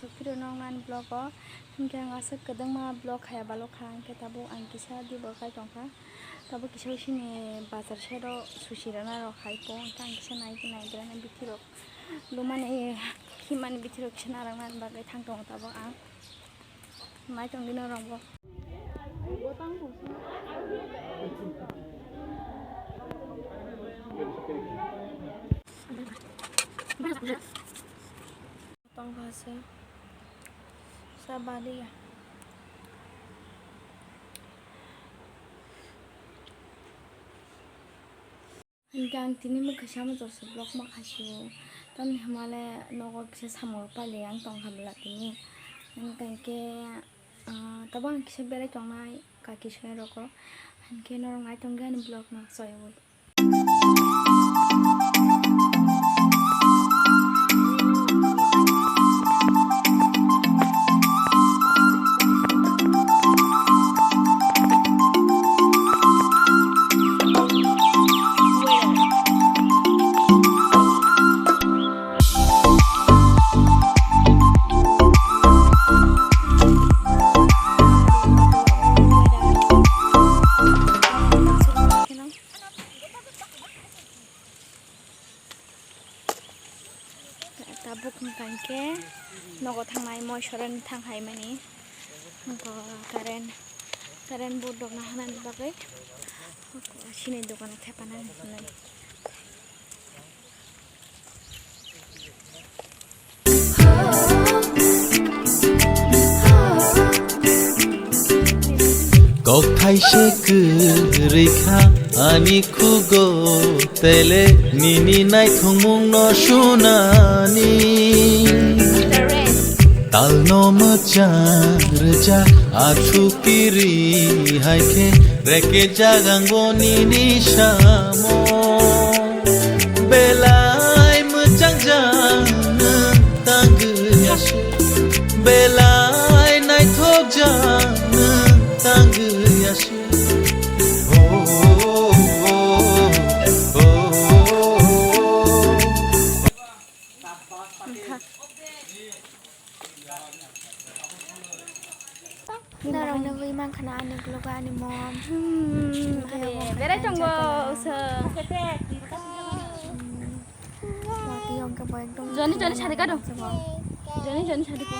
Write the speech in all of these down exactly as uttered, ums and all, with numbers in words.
Phiro noknani vlog o, hinkhe ang aswk kwdwngma vlog khaya balokha, hinkhe tabuk ang kisa dibo kai tongkha. Tabuk kisa sini bazar side o sushi rwna rok hai po, hinkhe ang kisa nai nai bithi rok lumani, himani bithi rok kisa narwknani bagwi thang tongo tabuk ang. Nai tongdi norok bo. Tongkha se. Sa baliya. Hinkhe ang tini mwkhai sama jorsa vlog ma khaisio. Tamni hwnmale nogo kisa samung rok pailai ang tongkha bwla tini. Hinkhe, ah, tabuk ang kisa berai tongnai kaki soi roko. Hinkhe norok nai tongdi ani vlog no choyawi. Tabuk hwnkha hinkhe nogo thangnai moi sorani thang hai mani. Hwnkha current, current board rok naharnani bagwi sini dogano thepanani hwnwi. Kokthai se kwrwi kha ani khugo, tele nini naithokmung no sunani. Tal no mwchang rwjak athu kiri hai khe, reke jagang bo nini samo. Belai mwchang jang nwng tangwi aswk, belai naithok jang nwng tangwi aswk. Oh, oh, oh, oh, oh. Norok nugwi mankha na ani vlog o ani mom. Hmm, berai tongo, usa. Joni, Joni, sadi kado. Joni, Joni, sadi ko.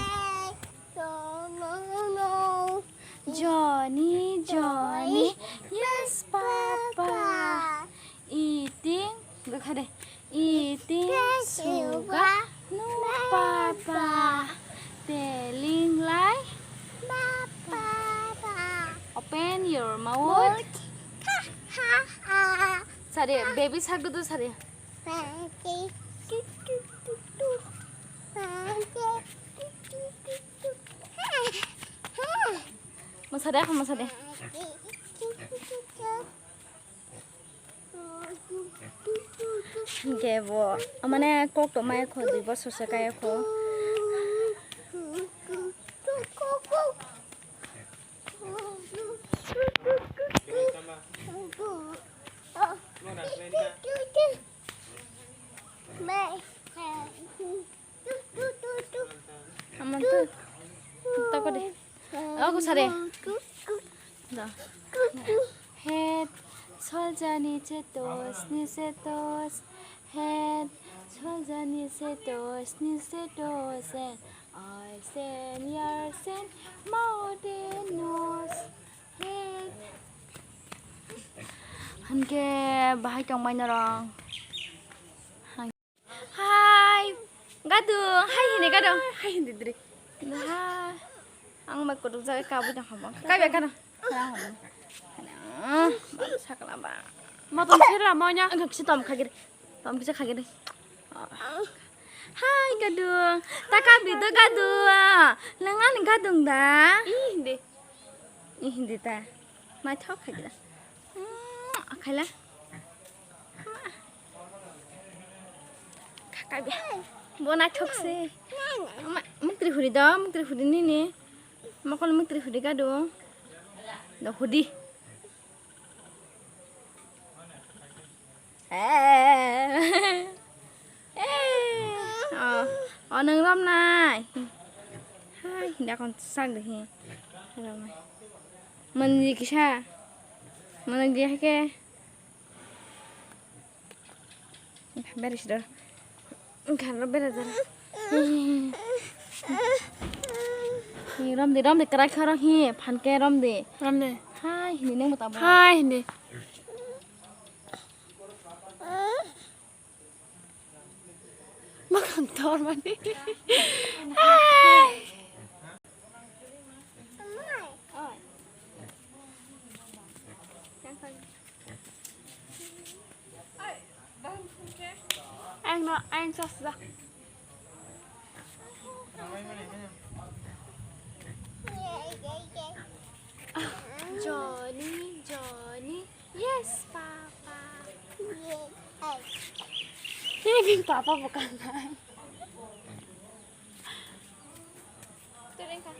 Johnny, Johnny, yes, Papa. Eating, gakha de. Eating sugar, no, Papa. Telling lie, Papa. Open your mouth. Sari, baby shark do sari. Masade, masade. Hinkhe bo, mane kok tongmai kho, dui bosor se kaya kho. Amo to, tako de. Ogo sare. Da. Het, soljani chetos, ni chetos. Het, soljani chetos, ni chetos. Arsen, yarsen, maude nos. Het. Hanke bahai tongmai norong. Hai, gadung, hai hindi gadung. Hai hindi diri. Hai. Ang bai kutuk jaga kabui tong habang. Kai bai kana. Sakla ba. Motom sirla monya. Ang kisi tom khagir. Tom kisa khagir. Hai gadung. Taka bido gadung. Lengan gadung da. Ih hindi. Ih hindi ta. Naithok khagir. Akhaila. Kaka bia. Bo naithok se. Ma, mukri huri do, mukri huri nini. Mokol mukri huri gado. Do hudi. Eh. Eh. Oh, oh, nang rom nai. Yakon sak de hi. Mandi kisa. Mandi haike. Beri sidor. Garo beri dar. Hi, rom de, rom de, karai kharo hi, phanke rom de. Rom de. Hai, hini neng bata bo. Hai, hini. Makam tor mani. Hai. Ang no, ang sasda. Johnny, Johnny. Yes, Papa. Yes. Ini papa bukan. Turun ka.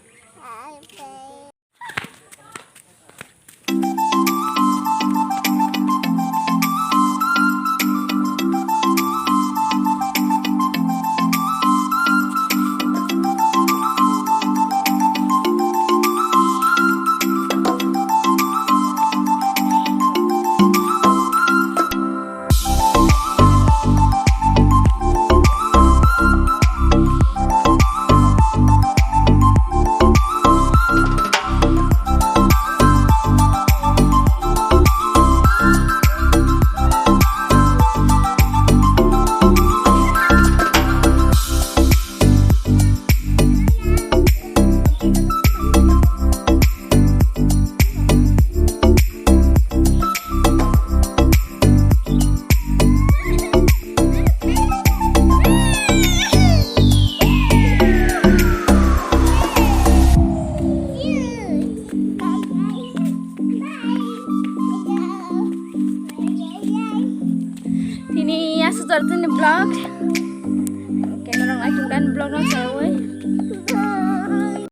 Tini aswk tor tini vlog. Camera ngai tongdan vlog no.